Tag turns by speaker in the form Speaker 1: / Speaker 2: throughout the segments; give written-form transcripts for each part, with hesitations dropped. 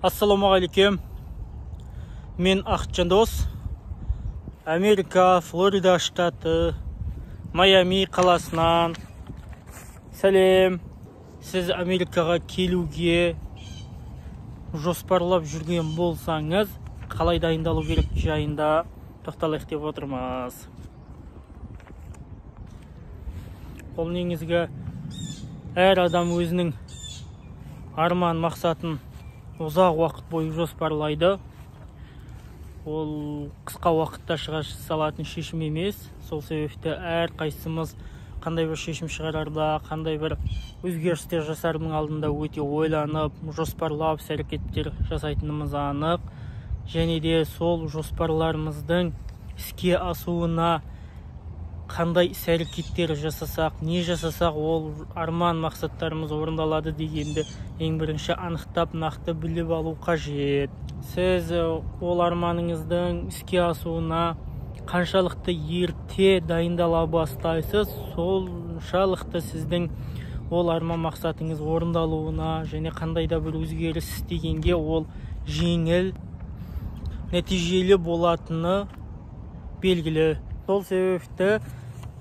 Speaker 1: Ассалаумағалейкум. Мен Ақжан Дос. Америка, Флорида штаты, Майами қаласынан сәлем. Сіз Америкаға келуге жоспарлап жүрген болсаңыз, қалай дайындалу керек жайында тоқталайық деп отырмыз. Ол негізгі әр адам өзінің арман мақсатын ұзақ уақыт бойы жоспарлайды. Ол қысқа уақытта шыға салатын шешім емес. Сол себепті әр қайсымыз қандай бір шешім шығарарда, қандай бір өзгерістер жасардың алдында өте ойланып, жоспарлап іс-әрекеттер жасайтынымыз анық. Және де сол жоспарларымыздың іске асуына қандай іс-әрекеттер жасасақ, не жасасақ, ол арман мақсаттарымыз орындалады дегенді ең бірінші анықтап, нақты біліп алу қажет. Сіз ол арманыңыздың іске асуына қаншалықты ерте дайындала бастайсыз, соншалықты сіздің ол арман мақсатыңыз орындалуына және қандай да бір өзгеріс істегенге ол жеңіл, нәтижелі болатыны белгілі. Сол себепті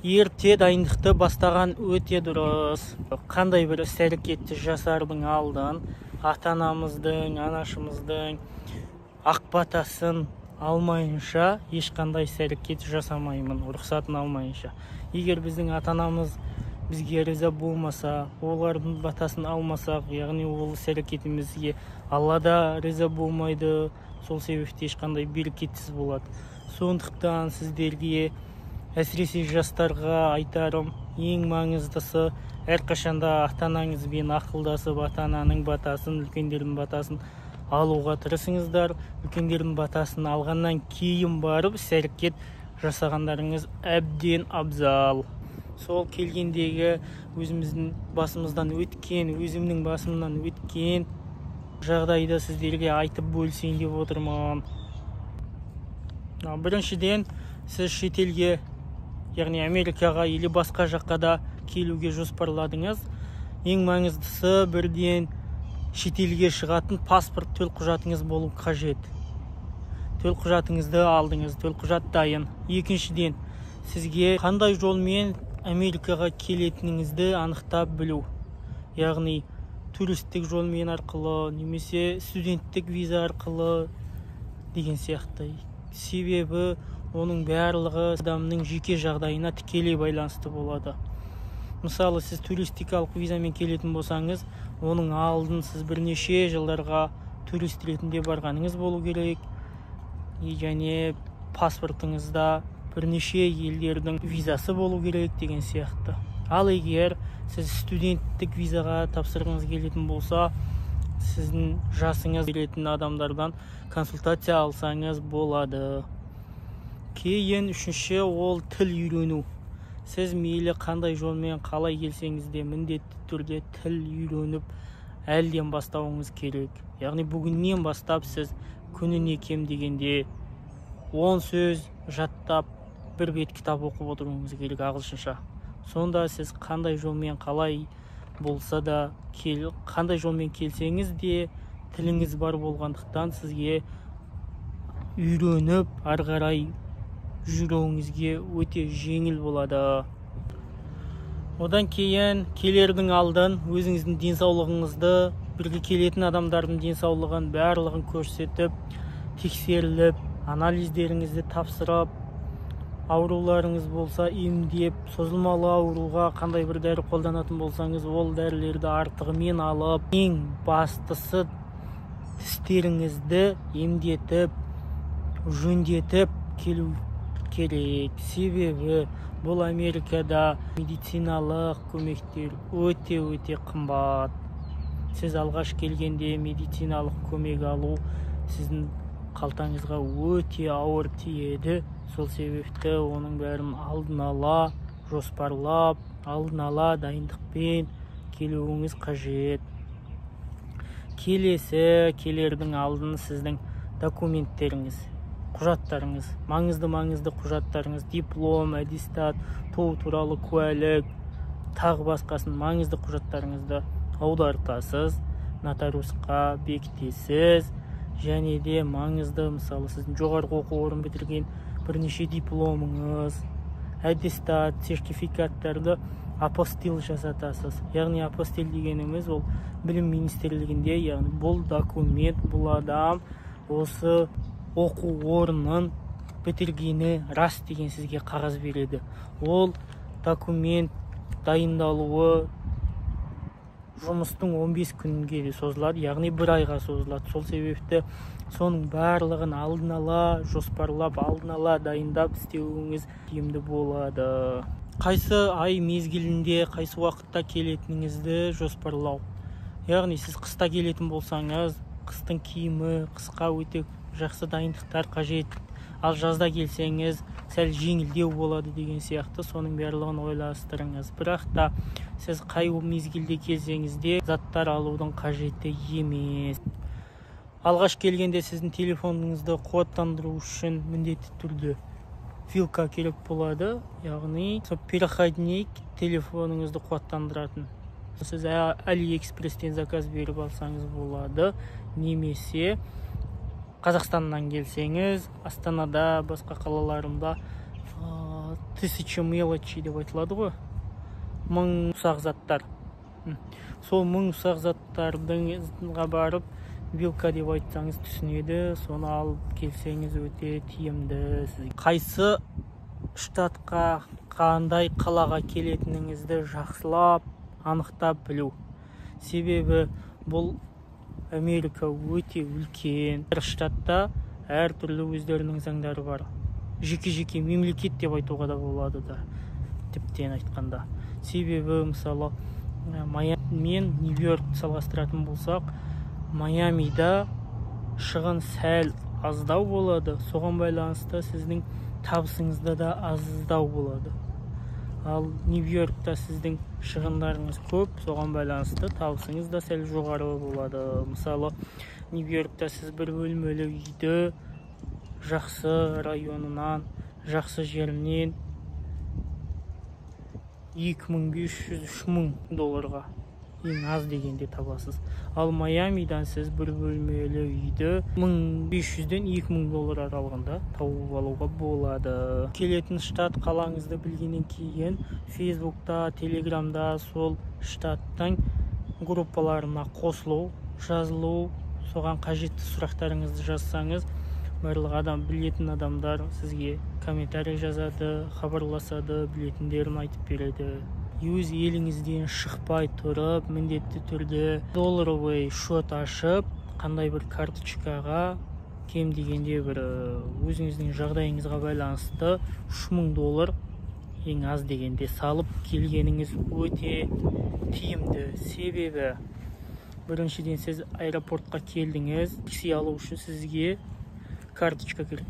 Speaker 1: ерте дайындықты бастаған өте дұрыс. Қандай бір іс-әрекетті жасардың алдын ата-анамыздың, анашымыздың ақ батасын алмайынша ешқандай іс-әрекет жасамаймын, рұқсатын алмайынша. Егер біздің ата-анамыз бізге риза болмаса, олардың батасын алмасақ, яғни ол іс-әрекетімізге Алла да риза болмайды, сол себепті ешқандай берекетсіз болады. Сондықтан сіздерге, әсіресе жастарға айтарым, ең маңыздысы әрқашанда ата-анаңызбен ақылдасып, ата-ананың батасын, үлкендердің батасын алуға тырысыңыздар. Үлкендердің батасын алғаннан кейін барып іс-әрекет жасағандарыңыз әбден абзал. Сол келгендегі өзіміздің басымыздан өткен, өзімнің басымнан өткен жағдайды сіздерге айтып бөлісейін деп отырмын. Біріншіден, сіз шетелге, яғни Америкаға или басқа жаққа да келуге жоспарладыңыз. Ең маңыздысы бірден шетелге шығатын паспорт, төлқұжатыңыз болу қажет. Төлқұжатыңызды алдыңыз, төлқұжат дайын. Екіншіден, сізге қандай жолмен Америкаға келетініңізді анықтап білу. Яғни туристік жолмен арқылы, немесе студенттік виза арқылы деген сияқты. Себебі оның барлығы адамның жеке жағдайына тікелей байланысты болады. Мысалы, сіз туристикалық визамен келетін болсаңыз, оның алдын сіз бірнеше жылдарға турист ретінде барғаныңыз болу керек. Және паспортыңызда бірнеше елдердің визасы болу керек деген сияқты. Ал егер сіз студенттік визаға тапсырғыңыз келетін болса, сіздің жасыңыз келетін адамдардан консультация алсаңыз болады. Кейін үшінші, ол тіл үйрену. Сіз мейлі қандай жолмен қалай келсеңіз де міндетті түрде тіл үйреніп әлден бастауыңыз керек. Яғни бүгіннен бастап сіз күніне кем дегенде 10 сөз жаттап, бір бет кітап оқып отыруыңыз керек ағылшынша. Сонда сіз қандай жолмен қалай болса да, қандай жолмен келсеңіз де тіліңіз бар болғандықтан сізге үйреніп ары қарай жүруіңізге өте жеңіл болады. Одан кейін келердің алдын өзіңіздің денсаулығыңызды, бірге келетін адамдардың денсаулығын барлығын көрсетіп, тексеріліп, анализдеріңізді тапсырып, ауруларыңыз болса емдеп, созылмалы ауруға қандай бір дәрі қолданатын болсаңыз, ол дәрілерді артығымен алып, ең бастысы тістеріңізді емдетіп, жөндетіп келу керек. Себебі бұл Америкада медициналық көмектер өте-өте қымбат. Сіз алғаш келгенде медициналық көмек алу сіздің қалтаңызға өте ауыр тиеді. Сол себепті оның бәрін алдын ала жоспарлап, алдын ала дайындықпен келуіңіз қажет. Келесі келердің алдын сіздің документтеріңіз, құжаттарыңыз, маңызды құжаттарыңыз, диплом, аттестат, туу туралы куәлік, тағы басқасын маңызды құжаттарыңызды аудартасыз. нотариусқа бекітесіз. Және де маңызды, мысалы, сіздің жоғарғы оқу орнын бітірген бірнеше дипломыңыз, аттестат, сертификаттарды апостиль жасатасыз. Яғни апостиль дегеніміз ол білім министрлігінде, яғни бұл документ, бұл адам осы оқу орнын бітіргені рас деген сізге қағаз береді. Ол документ дайындалуы жұмыстың 15 күнге созылады, яғни бір айға созылады. Сол себепті соның барлығын алдын ала жоспарлап, алдын ала дайындап істеуіңіз тиімді болады. Қайсы ай мезгілінде, қайсы уақытта келетініңізді жоспарлау. Яғни сіз қыста келетін болсаңыз, қыстың киімі, қысқа өте жақсы дайындықтар қажет. Ал жазда келсеңіз, сәл жеңілдеу болады деген сияқты, соның барлығын ойластырыңыз. Бірақ та сіз қай мезгілде келсеңіз де заттар алудың қажеті емес. Алғаш келгенде сіздің телефоныңызды қуаттандыру үшін міндетті түрде вилка керек болады, яғни сол переходник телефоныңызды қуаттандыратын. Сіз Алиэкспресстен заказ беріп алсаңыз болады, немесе Қазақстаннан келсеңіз, Астанада, басқа қалаларында 1000 мелочи деп айтылады ғой, 1000 ұсақ заттар. Сол 1000 ұсақ заттардың барып вилка деп айтсаңыз түсінеді, соны алып келсеңіз өте тиімді. Сіз қайсы штатқа, қандай қалаға келетініңізді жақсылап анықтап білу. Себебі бұл Америка өте үлкен. Әр штатта әртүрлі өздерінің заңдары бар. Жеке-жеке мемлекет деп айтуға да болады да, тіптен айтқанда. Себебі, мысалы, Майами мен Нью-Йорк салғастыратын болсақ, Майамида шығын сәл аздау болады, соған байланысты сіздің табысыңызда да аздау болады. Ал Нью-Йоркта сіздің шығындарыңыз көп, соған байланысты табысыңыз да сәл жоғары болады. Мысалы, Нью-Йоркта сіз бір бөлмелі үйді жақсы районынан, жақсы жерінен 2500-3000 долларға ең аз дегенде табасыз. Ал Майамидан сіз бір бөлмелі үйді 1500-ден 2000 доллар аралығында тауып алуға болады. Келетін штат қалаңызды білгеннен кейін Фейсбукта, Телеграмда сол штаттың группаларына қосылу, жазылу, соған қажетті сұрақтарыңызды жазсаңыз, барлық адам, білетін адамдар сізге комментарий жазады, хабарласады, білетіндерін айтып береді. Өз еліңізден шықпай тұрып, міндетті түрде долларовый счет ашып, қандай бір карточкаға кем дегенде бір өзіңіздің жағдайыңызға байланысты 3000 доллар ең аз дегенде салып келгеніңіз өте тиімді. Себебі біріншіден сіз аэропортқа келдіңіз, такси алу үшін сізге карточка керек,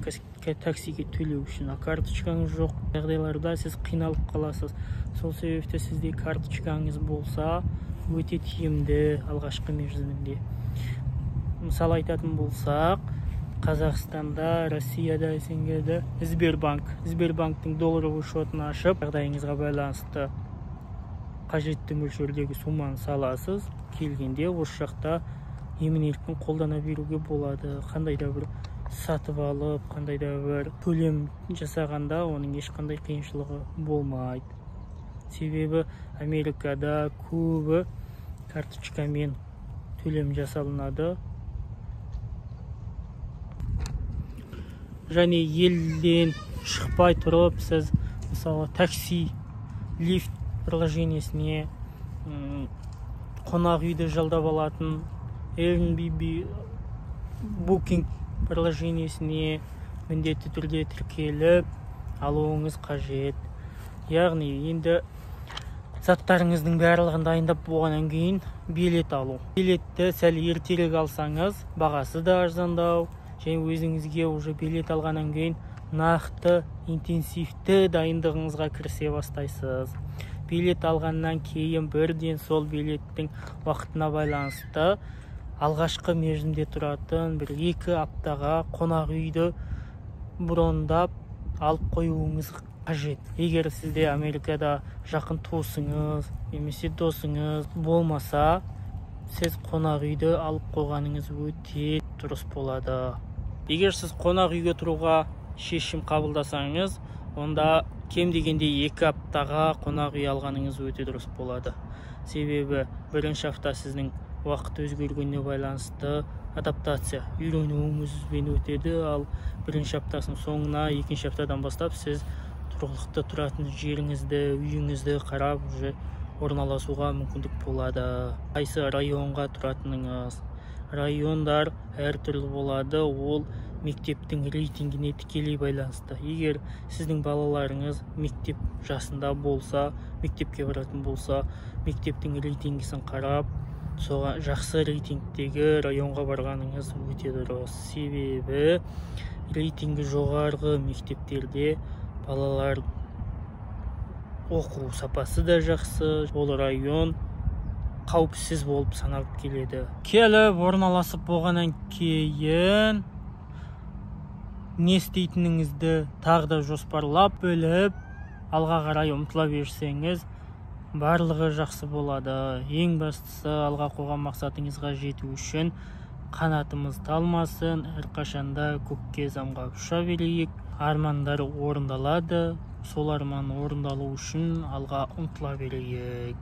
Speaker 1: таксиге төлеу үшін. А карточкаңыз жоқ жағдайларда сіз қиналып қаласыз. Сол себепті сізде карточкаңыз болса өте тиімді алғашқы мерзімінде. Мысал айтатын болсақ, Қазақстанда, Россияда, СНГ-да Сбербанк, Сбербанктың долларовый счетын ашып, жағдайыңызға байланысты қажетті мөлшердегі сумманы саласыз. Келгенде осы жақта емін-еркін қолдана беруге болады. Қандай да бір сатып алып, қандай да бір төлем жасағанда оның ешқандай қиыншылығы болмайды. Себебі Америкада көбі карточкамен төлем жасалынады. Және елден шықпай тұрып сіз мысалы такси, лифт приложениесіне, қонақ үйді жалдап алатын Airbnb, Booking приложениесіне міндетті түрде тіркеліп алуыңыз қажет. Яғни енді заттарыңыздың барлығын дайындап болғаннан кейін билет алу. Билетті сәл ертерек алсаңыз, бағасы да арзандау, және өзіңізге уже билет алғаннан кейін нақты интенсивті дайындығыңызға кірісе бастайсыз. Билет алғаннан кейін бірден сол билеттің уақытына байланысты алғашқы мерзімде тұратын бір 2 аптаға қонақ үйді брондап алып қоюыңыз қажет. Егер сізде Америкада жақын туысыңыз немесе досыңыз болмаса, сіз қонақ үйді алып қойғаныңыз өте дұрыс болады. Егер сіз қонақ үйге тұруға шешім қабылдасаңыз, онда кем дегенде 2 аптаға қонақ үй алғаныңыз өте дұрыс болады. Себебі бірінші апта сіздің уақыт өзгергеніне байланысты адаптация, үйренуіңізбен өтеді. Ал бірінші аптасының соңына, екінші аптадан бастап сіз тұрғылықты тұратын жеріңізді, үйіңізді қарап уже орналасуға мүмкіндік болады. Қайсы районға тұратыныңыз, райондар әртүрлі болады, ол мектептің рейтингіне тікелей байланысты. Егер сіздің балаларыңыз мектеп жасында болса, мектепке баратын болса, мектептің рейтингісін қарап, соған жақсы рейтингтегі районға барғаныңыз өте дұрыс. Себебі рейтингі жоғарғы мектептерде балалар оқу сапасы да жақсы, ол район қауіпсіз болып саналып келеді. Келіп орналасып болғаннан кейін не істейтініңізді тағы да жоспарлап бөліп, алға қарай ұмтыла берсеңіз, барлығы жақсы болады. Ең бастысы, алға қойған мақсатыңызға жету үшін қанатымыз талмасын, әрқашанда көкке самғап ұша берейік. Армандар орындалады, сол арман орындалу үшін алға ұмтыла берейік.